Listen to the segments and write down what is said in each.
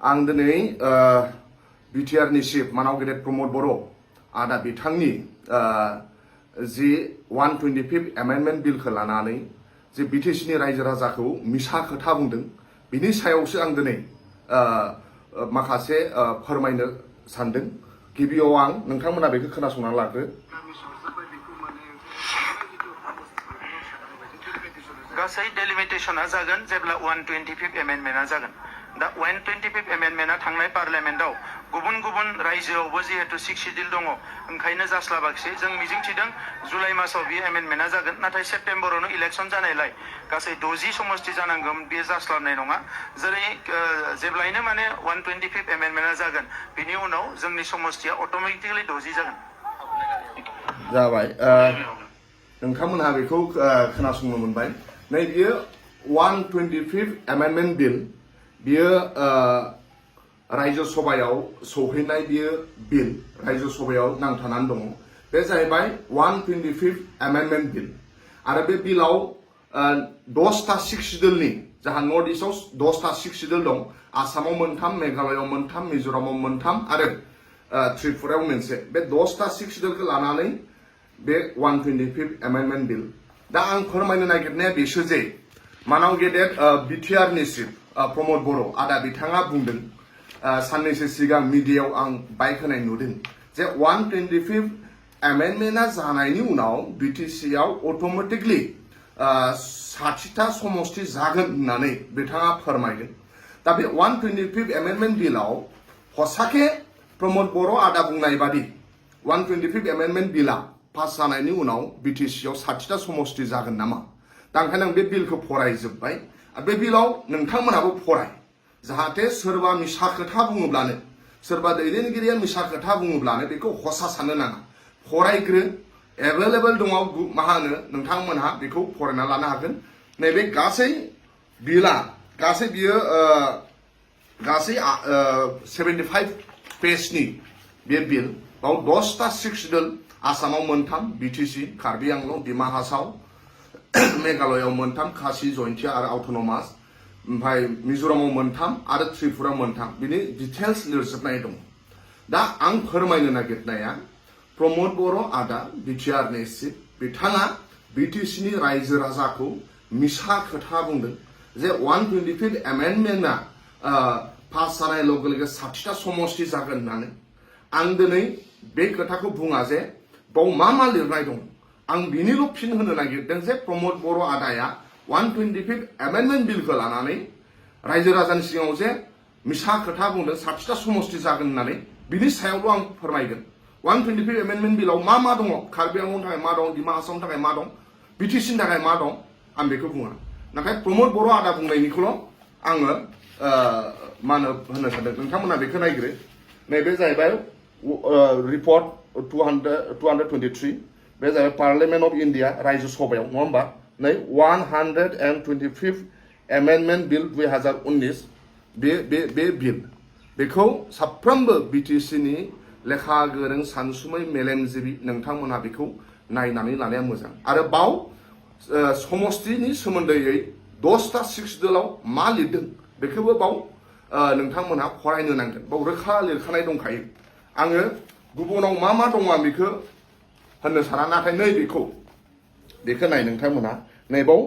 आं दिनै बिटिआरनि चिफ मानाव गेदेर प्रमद बर' आदा बिथांनि जि 125 एमेन्डमेन्ट बिलखौ लानानै जे बिटिसिनि रायजो राजाखौ मिसा खोथा बुंदों बिनि सायावसो आं दिनै माखासे फोरमायनो सानदों। गिबियाव आं नोंथांमोना बेखौ खोनासंना लाग्रो। गासै डेलिमिटेशना जागोन जेब्ला 125 एमेन्डमेन्टआ जागोन। दा 125 एमेन्डमेन्टआ थांनाय पार्लियामेन्टआव गुबुन गुबुन रायजोआवबो जिहेतु 6 शिड्युल दङ ओंखायनो जास्लाबाखिसै। जों मिजिंथिदों जुलाइ मासाव बे एमेन्डमेन्टआ जागोन, नाथाय सेप्तेम्बरावनो इलेक्सन जानायलाय गासै 60 समस्ति जानांगोन, बे जास्लाबनाय नङा। जेरै जेब्लायनो माने 125 एमेन्डमेन्टआ जागोन बिनि उनाव जोंनि समस्तिया अट'मेटिकलि 60 जागोन। जाबाय, नोंथांमोनहा बेखौ खोनासंनो मोनबाय। नै बियो 125 एमेन्डमेन्ट बिल, बियो रायजो सभायाव सौहैनाय बियो बिल रायजो सभायाव नांथानानै दङ। बे जाहैबाय 125 एमेन्डमेन्ट बिल आरो बे बिलाव 10टा 6 शिड्युलनि जाहा नर्थ इस्टआव 10टा 6 शिड्युल दं। आसामाव 3, मेघालयआव 3, मिज'रामाव 3 आरो त्रिपुरायाव मोनसे। बे 10टा 6 शिड्युलखौ लानानै बे 125 एमेन्डमेन्ट बिल। दा आं फोरमायनो नागिरनाया बेसो जे मानाव गेदेर बिटिआरनि चिफ प्रमद बर' आदा बिथाङा बुंदों साननैसो सिगां मिडियायाव आं बाइक होनाय नुदों जे 125 एमेन्डमेन्टआ जानायनि उनाव बिटिसिआव अट'मेटिकलि 60टा समस्ति जागोन होननानै बिथाङा फोरमायदों। दा बे 125 एमेन्डमेन्ट बिलाव हसाके प्रमद बर' आदा बुंनाय बादि 125 एमेन्डमेन्ट बिला पास जानायनि उनाव बिटिसिआव 60टा समस्ति जागोन नामा? दा ओंखायनो आं बे बिलखौ फरायजोब्बाय। बे बिलाव नोंथांमोनाबो फराय, जाहाथे सोरबा मिसा खोथा बुङोब्लानो, सोरबा दैदेनगिरिया मिसा खोथा बुङोब्लानो बेखौ हसा साननो नाङा। फरायग्रो, एभेलेबल दङ, मा होनो, नोंथांमोनहा बेखौ फरायना लानो हागोन। नैबे गासै बिला बियो गासै 75 पेजनि बे बिल। बाव 10टा 6 शिड्युल, आसामाव 3, बिटिसि, कार्बि आंलं, डिमा हासाव, मेघालयआव 3, खासि, जयन्तिया आरो अट'नमास, ओमफ्राय मिज'रामाव 3 आरो त्रिपुरायाव 3। बिनि डिटेल्स लिरजोबनाय दं। दा आं फोरमायनो नागिरनाया प्रमद बर' आदा बिटिआरनि चिफ, बिथाङा बिटिसिनि रायजो राजाखौ मिसा खोथा बुंदों जे 125 एमेन्डमेन्टआ पास जानाय लोगो लोगो 60टा समस्ति जागोन होननानै। आं दिनै बे खोथाखौ बुङा जे बाव मा लिरनाय दं। आं बिनिल' फिन होनो नागिरदों जे प्रमद बर' आदाया 125 एमेन्डमेन्ट बिलखौ लानानै रायजो राजानि सिगाङाव जे मिसा खोथा बुंदों 60टा समस्ति जागोन होननानै, बिनि सायावल' आं फोरमायगोन। 125 एमेन्डमेन्ट बिलाव मा दङ, कार्बि आंलंनि थाखाय मा दं, डिमा हासावनि थाखाय मा दं, बिटिसिनि थाखाय मा दं, आं बेखौ बुङा। नाथाय प्रमद बर' आदा बुंनायनिखौल' आङो मा होनो सानदों। नोंथांमोना बेखौ नायग्रो। नैबे जाहैबाय रिपर्ट 223, बे जाहैबाय पार्लियामेन्ट अफ इन्डिया रायजो सभायाव, नङा होमबा? नै 125 एमेन्डमेन्ट बिल 2019 बे बिल, बेखौ साफ्रोमबो बिटिसिनि लेखा गोरों सानसुमै मेलेमजिबि नोंथांमोनहा बेखौ नायनानै लानाया मोजां। आरो बाव समस्तिनि सोमोन्दैयै 10टा 6 शिड्युलाव मा लिरदों बेखौबो बाव नोंथांमोनहा फरायनो नांगोन। बाव रोखा लिरखानाय दंखायो। आङो गुबुनाव मा दङ आं बेखौ होननो साना, नाथाय नै बेखौ नाय नोंथांमोनहा। नैबाव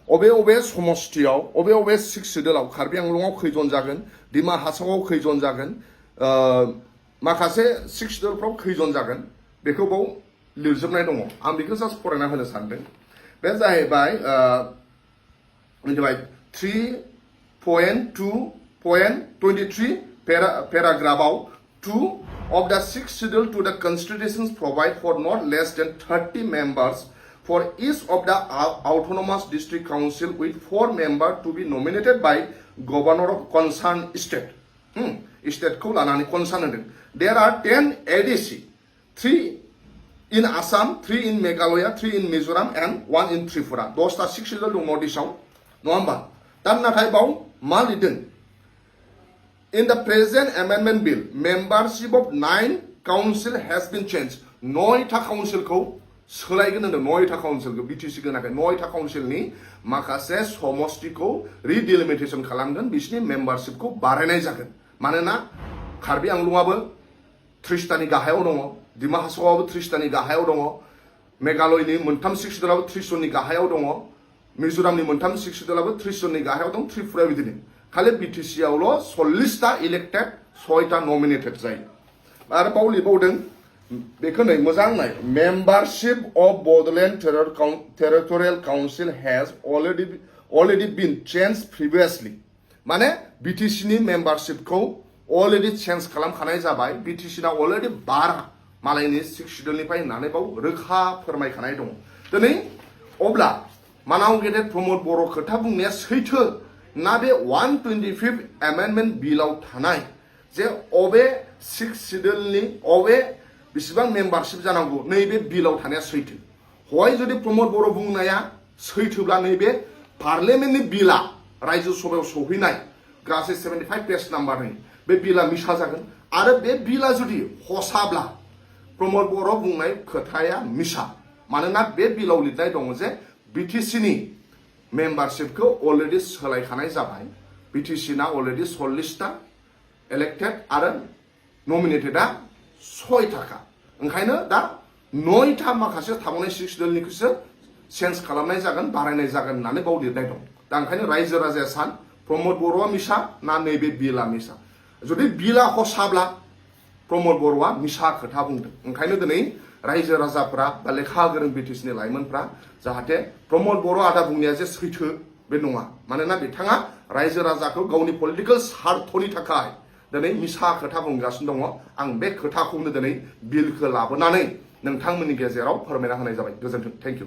अबे समस्तियाव अबे 6 शिड्युलाव कार्बि आंलंआव खैजन जागोन, डिमा हासावआव खैजन जागोन, माखासे 6 शिड्युलफ्राव खैजन जागोन, बेखौ बाव लिरजोबनाय दङ। आं बेखौ जास्ट फरायना होनो सानदों। बे जाहैबाय 3.2.23 पेराग्राफआव 2 of the 6th schedule to the constitutions provide for not less than 30 members for each of the autonomous district council with 4 members to be nominated by governor of concerned state. State-खौ लानानै concern होदों। There are 10 ADC, 3 in Assam, 3 in Meghalaya, 3 in Mizoram and 1 in Tripura. 10टा 6 शिड्युल दं north इस्टआव, नङा होमबा? दा नाथाय बाव मा लिरदों? In the present amendment bill, membership of 9 council has been changed. 9टा काउन्सिलखौ सोलायगोन होनदों। 9टा काउन्सिलखौ बिटिसिखौ नाथाय 9टा काउन्सिलनि माखासे समस्तिखौ रिडिलिमिटेसन खालामगोन, बिसोरनि मेम्बारशिपखौ बारायनाय जागोन। मानोना कार्बि आंलंआबो 30टानि गाहायाव दङ डिमा हासावआबो 30टानि गाहायाव दङ मेघालयनि मोनथाम 6 सिडुलाबो 30 जननि गाहायाव दङ मिजोरामनि मोनथाम 6 सिडुलाबो 30 जननि गाहायाव दं त्रिपुरा बिदिनो खालि बिटिसि आवल' 40टा इलेक्टेड 6टा नमिनेटेड जायो आरो बाव लिरबावदों बेखौ नै मोजां नाय membership of Bodoland territorial council hedge already been changed previously माने बिटिसि नि मेम्बारशिपखौ अलरेडि चेन्ज खालामखानाय जाबाय बिटिसि ना अलरेडि 12 मालायनि 6 सिडुलनिफ्राय होननानै बाव रोखा फोरमायखानाय दङ दिनै अब्ला मानाव गेदेर प्रमद बर' खोथा बुंनाया सैथो ना बे 125 एमेन्डमेन्ट बिलाव थानाय जे अबे 6 सिडुलनि अबे बेसेबां मेम्बारशिप जानांगौ नैबे बिलाव थानाया सैथो हय जुदि प्रमद बर' बुंनाया सैथोब्ला नैबे पार्लियामेन्टनि बिला रायजो सभायाव सौहैनाय गासै 75 पेज नाम्बारनि बे बिला मिसा जागोन आरो बे बिला जुदि हसाब्ला प्रमद बर' बुंनाय खोथाया मिसा मानोना बे बिलाव लिरनाय दङ जे बिटिसि नि मेम्बारशिपखौ अलरेडि सोलायखानाय जाबाय बिटिसि ना अलरेडि 40टा इलेक्टेड आरो नमिनेटेडआ 6टाखा ओंखायनो दा 9टा माखासे थाबावनाय 6 सिडुलनिखौसो चेन्ज खालामनाय जागोन बारायनाय जागोन होननानै बाव लिरनाय दं दा ओंखायनो रायजो राजाया सान प्रमद बर'आ मिसा ना नैबे बिला मिसा जुदि बिला हसाब्ला प्रमद बर'आ मिसा खोथा बुंदों ओंखायनो दिनै रायजो राजाफोरा बा लेखा गोरों बिटिसिनि लाइमोनफ्रा जाहाथे प्रमद बर' आदा बुंनाया जे सैथो बे नङा मानोना बिथाङा रायजो राजाखौ गावनि पलिटिकेल स्वार्थनि थाखाय दिनै मिसा खोथा बुंगासिनो दङ आं बे खोथाखौनो दिनै बिलखौ लाबोनानै नोंथांमोननि गेजेराव फोरमायना होनाय जाबाय गोजोन्थों थेंक इउ